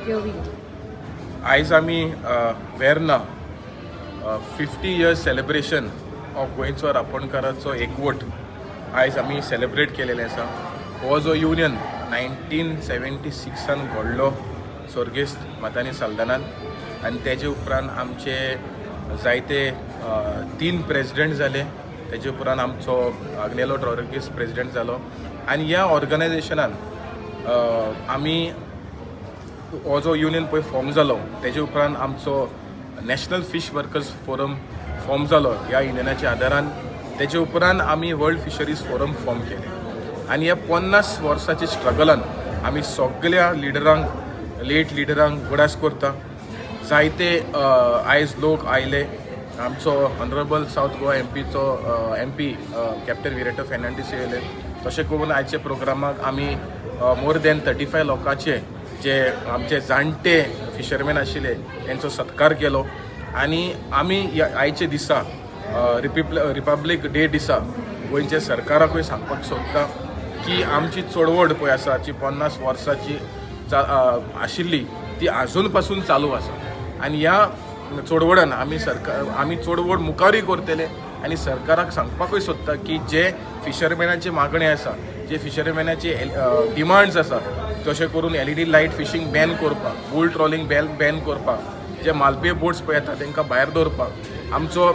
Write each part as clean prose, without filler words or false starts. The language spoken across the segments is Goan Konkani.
Here we go. आयज आमी वेर्ना 50 इयर्स सेलिब्रेशन ऑफ गोंयचो रापणकाराचो एकवट आयज आमी सेलिब्रेट केलेलें आसा. हो जो युनियन 1976 घडलो स्वर्गेस्त मातानी साल्दानान आनी तेजे उपरांत आमचे जायते तीन प्रेजिडेंट जाले. तेजे उपरांत आमचो आग्नेलो रॉड्रिगीस प्रेजिडेंट जालो आनी ह्या ऑर्गनायजेशनान आमी हो जो युनियन पळय फॉर्म जालो, तेजे उपरांत आमचो national fish workers forum form जालो ह्या युनियनाच्या आदारान. तेजे उपरांत आमी वर्ल्ड फिशरीज फोरम फॉर्म केलें आनी ह्या 50 वर्साच्या स्ट्रगलान आमी सगल्या लिडरांक, लेट लिडरांक उगडास करता. जायते आयज लोक आयले. आमचो ऑनरेबल सावथ गोवा एमपीचो एमपी कॅप्टन विरेटो फेर्नांडीस येयले. तशें करून आयच्या प्रोग्रामाक आमी मोर दॅन 35 लोकांचे, जे आमचे जाणटे फिशरमॅन आशिल्ले, तेंचो सत्कार केलो. आनी आमी ह्या आयच्या दिसा, रिपब्लीक डे दिसा, गोंयच्या सरकाराकूय सांगपाक सोदता की आमची चळवळ पळय आसा जी 50 वर्साची आशिल्ली, ती आजून पासून चालू आसा. आनी ह्या चळवळान आमी सरकार, आमी चळवळ मुखारूय करतले आनी सरकाराक सांगपाकूय सोदता की जे फिशरमॅनाची मागणी आसा, जे फिशरमॅनाचे डिमांड्स आसा, तशें करून एलईडी लायट फिशींग बॅन करपाक, बुल ट्रॉलिंग बॅन करपाक, जे मालपे बोट्स पळय येता तांकां भायर दवरपाक, आमचो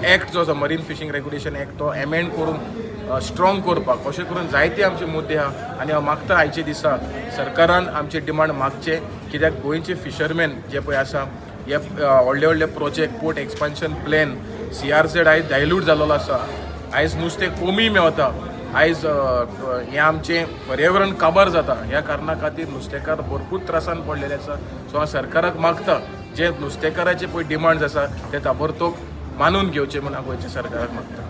एक्ट जो आसा, मरीन फिशींग रेग्युलेशन एक्ट, तो एमेंड करून स्ट्रॉंग करपाक, अशें करून जायते आमचे मुद्दे आहा. आनी हांव मागता, आयचे दिसा सरकारान आमचे डिमांड मागचे, कित्याक गोंयचे फिशरमॅन जे पळय आसा, हे व्हडले व्हडले project, port expansion plan, CRZ आयज डायल्यूट जाल्लो आसा. आयज नुस्तें कमी मेवता. आयज हें आमचें पर्यावरण काबार जाता. ह्या कारणा खातीर नुस्तेकार भरपूर त्रासान पडलेले आसा. सो हांव सरकाराक मागता, जे नुस्तेकाराचे पळय डिमांड्स आसा ते ताबडतोब मानून घेवचे म्हूण हांव गोंयच्या सरकाराक मागता.